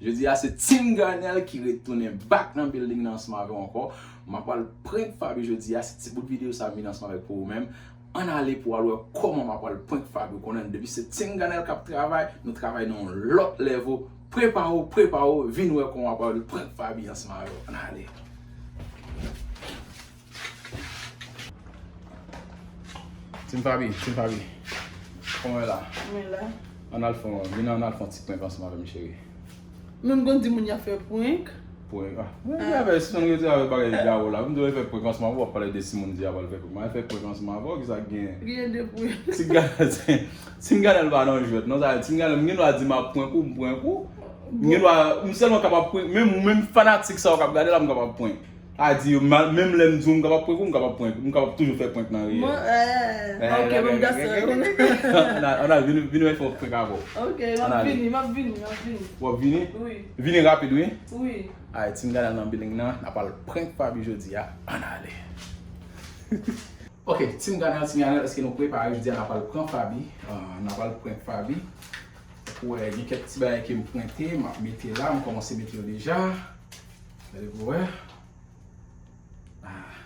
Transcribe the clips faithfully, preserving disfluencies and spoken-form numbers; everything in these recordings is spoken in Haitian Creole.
Jodi a se Team Garnel ki retounen back nan building nan ansanm avè w ankò. M ap pral prank Faby jodi a, se ti bout videyo sa m vin ansanm avèk pou ou menm. Ann ale pou w al wè kòman m ap pral prank Faby. Ou konnen depi se Team Garnel k ap travay, nou travay nan yon lòt level. Prepare w, prepare w, vin wè kòman m ap pral prank Faby ansanm avè w. Ann ale. Team Faby, Team Faby. Kòman w ye la? Mwen la. Ann al fè yon, vin ann al fè yon ti prank ansanm avè m, cheri. Menm konn di moun y ap fè prank. Prank? Ah, mwen gen avè si moun rete avè bagay gawo la. M di w fè prank ansanm avè w, w ap pale de si moun di y ap al fè prank. Mwen fè prank ansanm avè w, ki sa k genyen? Genyen de prank. Ti gade, Team Garnel pa nan jwèt non, sa Team Garnel, m gen dwa di m ap prank ou, m prank ou. M gen dwa, m sèlman kapab prank, menm, menm fanatik sa yo k ap gade la, m kapab prank. A di, ma- menm lè m di w m kapab prank ou, m kapab prank. M kapab toujou fè prank nan reyèl. Mwen, eh, eh, ok, bon, m ka sa. Ann al, ann al, vini, vini, mwen fè yon prank avè w. Ok, m ap vini, m ap vini, m ap vini. W ap vini? Wi. Vini rapid, wi. Wi. Alright, Team Garnel nan building nan, n ap al prank Faby jodi a. Ann ale. Ok, Team Garnel, Team Garnel, èske nou prepare? Jodi a n ap al prank Faby. Ah, n ap al prank Faby. Ou wè, gen kèk ti bagay ke m prente, m ap mete la, m kòmanse mete yo deja. Gade pou wè. Ah.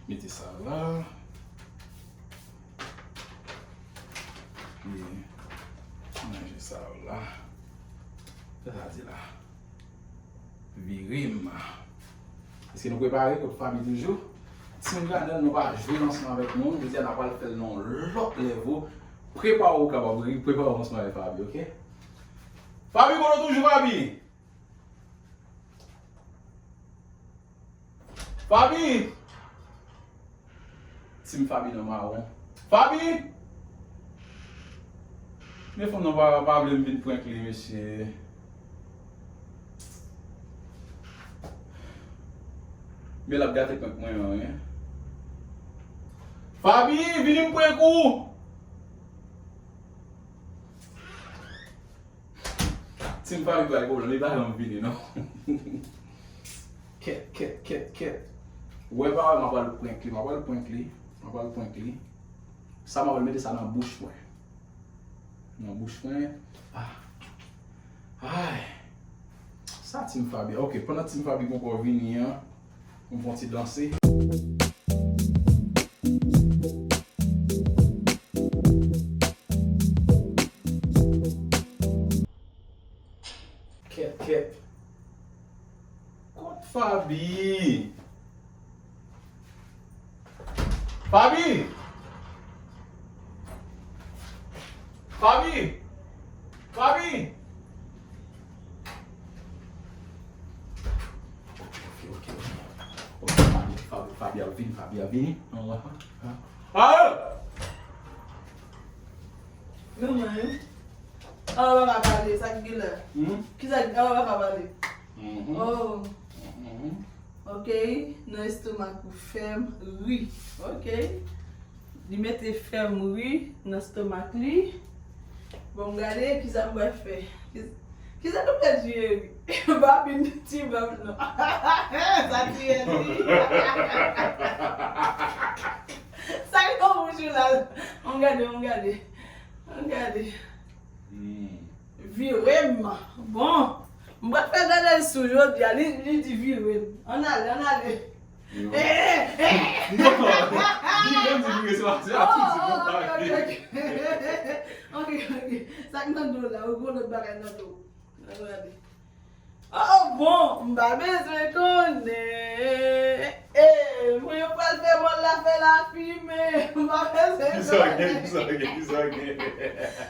Mete sa la. Epi, manje sa la. Sa sa di la. Vire m. Èske nou prepare kot Faby toujou? Team Garnel, nou pa jwe ansanm avèk moun. Jodi a, n ap pral fè l nan yon lòt level. Prepare w kapab ri, prepare w ansanm avèk Faby, ok? Faby, kote w toujou, Faby? Faby! Team Faby nan mawon. Faby! Men fanm nan pa, pa vle m vin prank li, mesye. Men l ap gate prank mwen an, wi. Faby, vini m prank ou! Team Faby bay pwoblèm, li pa janm vini non. Kèt, kèt, kèt, kèt. Wè pa wè, m ap al prank li, m ap al prank li, m ap al prank li. Sa m ap al mete sa nan bouch mwen. Nan bouch mwen. Ah. Ay. Sa Team Faby. Ok, pandan Team Faby poko vini an, nou fè yon ti danse. Kèt, kèt. Kot Faby? Faby! Faby! Faby! Ok, ok, ok. Ok, Faby, Faby, Faby ap vini, Faby ap vini. Ah! Manman, wi. Awa papa pale, sa k gen la? Hmm? Kisa k, awa papa pale? Mhm. Oh. Mhm. Ok, nan estomak ou fè m ri. Ok. Li mete fè m ri nan estomak li. Bon, m gade kisa m pral fè. Kis-, kisa nou fè Jerry? Babin ti bab non. Sa tiye li. Sa k nan bouch ou la? Ann gade, ann gade. Ann gade. Hmm. Vire m. Bon. M pral fè Daniel sou jodi a. Li, li di vire m. Ann ale, ann ale. Yo. Eh, eh. Non. Vire m di vire se pa se a tou di non. Oh, ok, ok, ok. Ok, ok. Sa k nan do la? Ou gon lòt bagay nan do. Ann gade. Oh, bon, m pa bezwen konnen. Eh, mwen yo pral fè mòn la fè lafimen. M pa bezwen konnen. Kisa gen, kisa gen, kisa gen?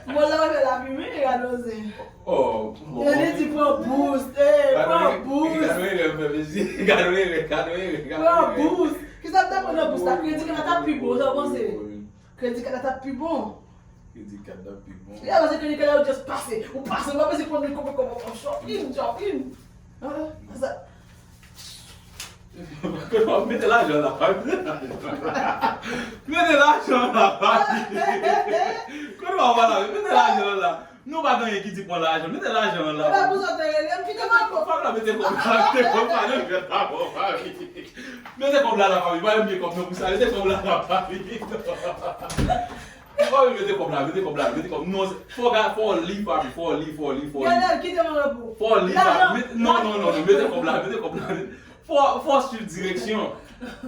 Mòn la pral fè lafimen, gade zen. Oh, bon. Yo li di pran bous, eh, pran bous. Gade erè m fè, mesye. Gade erè, gade erè, gade erè. Pran bous. Kisa m ta pran nan bous la? Kredi kat la t ap pi bon, sa w panse? Kredi kat la t ap pi bon. Kredi kat la pi bon. Lè yo se kredi kat la, yo just pase. Ou pase, ou pa bezwen konn li konpè kòman w chòp in, chòp in. Ah, sa. Mete lajan la, pa mete lajan la. Mete lajan la, pa. Kote w ap pale? Mete lajan la. Nou pa gen anyen ki di pran lajan. Mete lajan la. Ou pa pou sa te rele m, kite m ankò. Fòk la mete kòb la, mete kòb la, mete kòb la, mete kòb la, mete kòb la. Mete kòb la nan Faby, pa yon vye kòb non pou sa, mete kòb la nan Faby. Oh, mete kòb la, mete kòb la, mete kòb. Non, se- fò gade, fò li, Fabi, fò li, fò li, fò li. Gade, kite mwen repo. Fò li, Fabi. Mete- Non, non, non, non, mete kòb la, mete kòb la. Fò, fò swiv direksyon.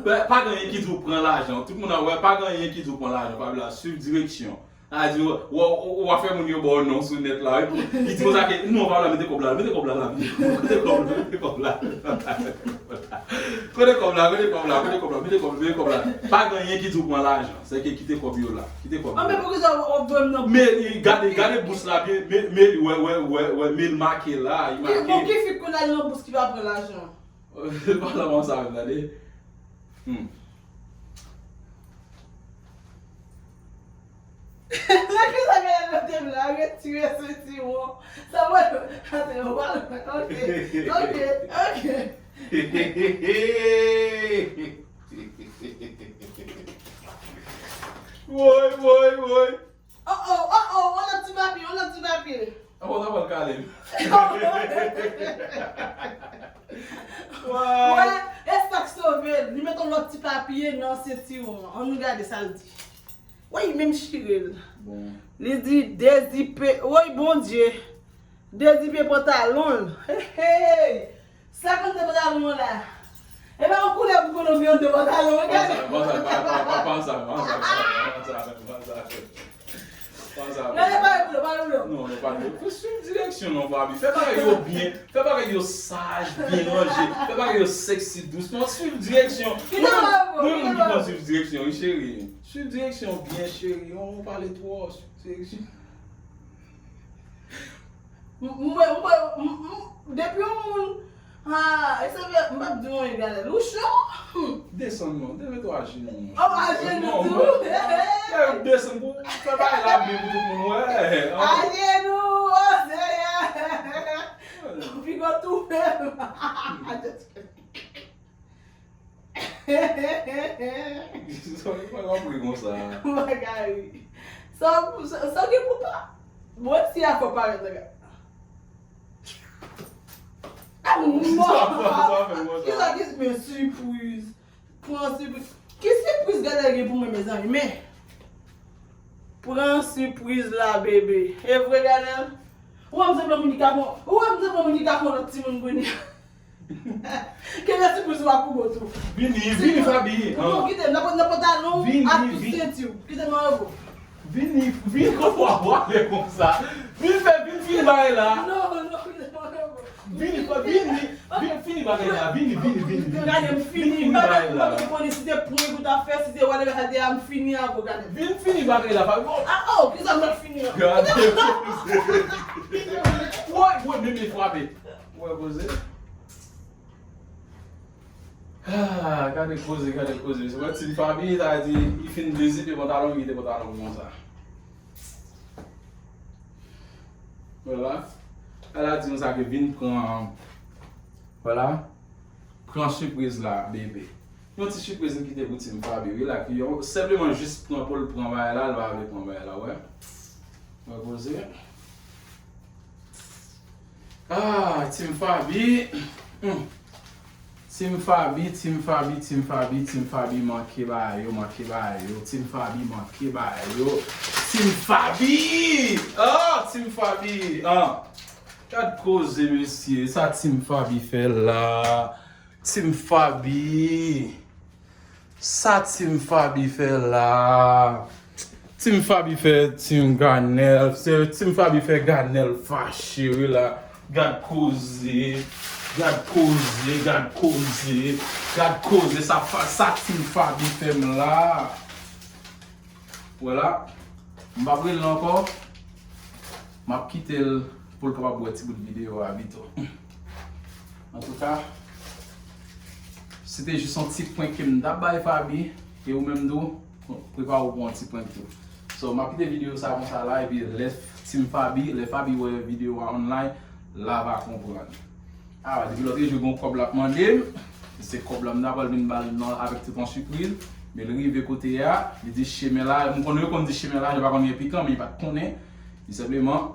Pa, pa gen anyen ki di w pran lajan. Tout moun ap wè, pa gen anyen ki di w pran lajan, Fabi la. Swiv direksyon. A di, w, w, w, w ap fè moun yo ba w non sou nèt la. Li di konsa ke, non, Fabi la, mete kòb la, mete kòb la, la. Kote kòb la, mete kòb la. Kote kòb la, kote kòb la, kote kòb la, mete kòb, mete kòb la. Pa gen anyen ki di w pran lajan. Se ke kite kòb yo la. Kite kòb yo la. Anben poukisa w ap voye m nan bous? Men, gade, gade bous la byen. Men, men, wè, wè, wè, wè, men l make la, li make. Bon, ki fi k konn al nan bous ki pa pran lajan? Pale mwen sa menm, tande. Hmm. Nan ki sa gade nan tèm la, retire sentiwon. Sa mwen, ate, mwen pale, ok, ok, ok. Woy, woy, woy. Oh, oh, oh, oh, on lòt ti papye, on lòt ti papye. Avan sa pral kale m. Wè, e sa k sove l. Li met on lòt ti papye nan sentiwon an. Ann nou gade sa l di. Woy, menm chire l. Bon. Li di, dezipe, woy, Bondye. Dezipe pantalon l. Hey, hey. Sa konn te pantalon an la. E pa yon koulè pou konnen yon de pantalon, gade. Pansa, pansa, pa, pa, pa, pansa, pansa, pansa, pansa, pansa. Gade, pa de koulè, pa de koulè. Non, non, pa de koulè. Swiv direksyon non, Fabi. Fè bagay yo byen. Fè bagay yo saj, byen ranje. Fè bagay yo sexy, dousman. Swiv direksyon. Mwen, mwen, mwen ki konn swiv direksyon, wi, cheri. Swiv direksyon byen, cheri. On pale twò. Swiv direksyon. M, m, m, m, m, depi yon moun, ah, e sa vle, m p ap di w anyen, Ganèl. Ou cho? Hmm. Desann non, desann ajenou. Oh, ajenou tou? Lè yo desann pou fè bagay la byen pou tout moun wè. Ajenou, oh, Seyè. Piga tou fè. Sa w ap ri konsa? Bagay. Sa, sa, sa gen pou pa. Mwen si a fò parèt nan gade. Ah, mò. Sa, sa, sa fè konsa. Kisa ki men sipriz? Pran sipriz. Ki sipriz Ganèl gen pou mwen, mezanmi? Men. Pran sipriz la, bebe. E vre, Ganèl? Ou wè m sanble moun ki ka pran, ou wè m sanble moun ki ka pran lòt timoun kounye a. Kenbe sipriz ou a pou bò tou. Vini, vini, Fabi. Non, kite m, nan, nan pantalon ak senti w. Kite m anwo. Vini, vini, kòman w ap pale konsa? Vin fè, vin fini bagay la. Non, non, kite m anwo. Vini, vini, vini, vini fini bagay la. Vini, vini, vini, vini. Gade, m fini. M pa konn, m pa konn si se prank ou t ap fè, si se whatever sa te a, m fini avè w, gade. Vin fini bagay la, Fabi. Ah, oh, kisa m ap fini an? Gade. Woy, woy, men, men frape. Wè koze. Ah, gade koze, gade koze. Se wè Team Fabi, sa vle di, li fin dezipe pantalon, li kite pantalon konsa. Vwala. Al la di konsa ke vin pran, vwala. Pran sipriz la, bebe. Yon ti sipriz m kite pou Team Fabi, wi, la, ki yon, senpleman jis pran pou l pran bagay la, l pa vle pran bagay la, wè. Wè koze. Ah, Team Fabi. Hmm. Team Fabi, Team Fabi, Team Fabi, Team Fabi manke ba yo, manke ba yo. Team Fabi manke ba yo. Team Fabi! Ah, Team Fabi! Ah. Gad koze, mesye. Sa Team Fabi fè la. Team Fabi. Sa Team Fabi fè la. Team Fabi fè Team Ganèl. Se Team Fabi fè Ganèl fache, wi la. Gad koze. Gad koze, gad koze. Gad koze. Sa, fa- sa Team Fabi fè m la. Vwala. M p ap rele l ankò. M ap kite l pou l kapab wè ti bout videyo a pito. Antouka, se te jis yon ti prank ke m t ap bay Fabi, e ou menm tou, prepare w pou yon ti prank tou. So, m ap kite videyo sa konsa la, epi lè Team Fabi, lè Fabi wè videyo a online, la va konprann. Ah, depi lòt jou gon kòb l ap mande m. Se kòb la m ta pral vin ba l nan avèk tout yon sipriz. Men l rive kote a, li di chemen la, m konnen yo konn di chemen la, yo pa konn gen pikan, men li pa t konnen. Li senpleman,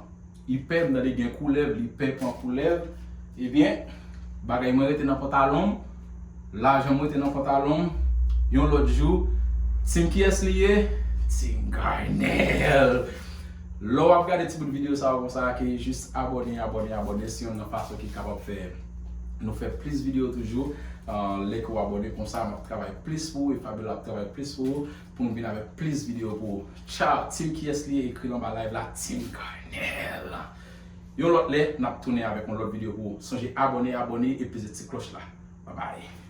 li pè, m tande gen koulèv, li pè pran koulèv. Ebyen, bagay mwen rete nan pantalon m, lajan m rete nan pantalon m. Yon lòt jou, Team kiyès li ye? Team Garnel. Lè w ap gade ti bout videyo sa yo konsa, ke jis abòne, abòne, abòne. Se youn nan fason ki kapab fè nou fè plis videyo toujou. Uh, lè ke w abòne konsa, m ap travay plis pou ou e Fabiola ap travay plis pou ou, pou nou vin avèk plis videyo pou ou. Tchao, team kiyès li ye, ekri l anba live la, Team Garnel. Yon lòt lè, n ap tounen avèk yon lòt videyo pou ou. Sonje abòne, abòne e peze ti klòch la. Bye bye.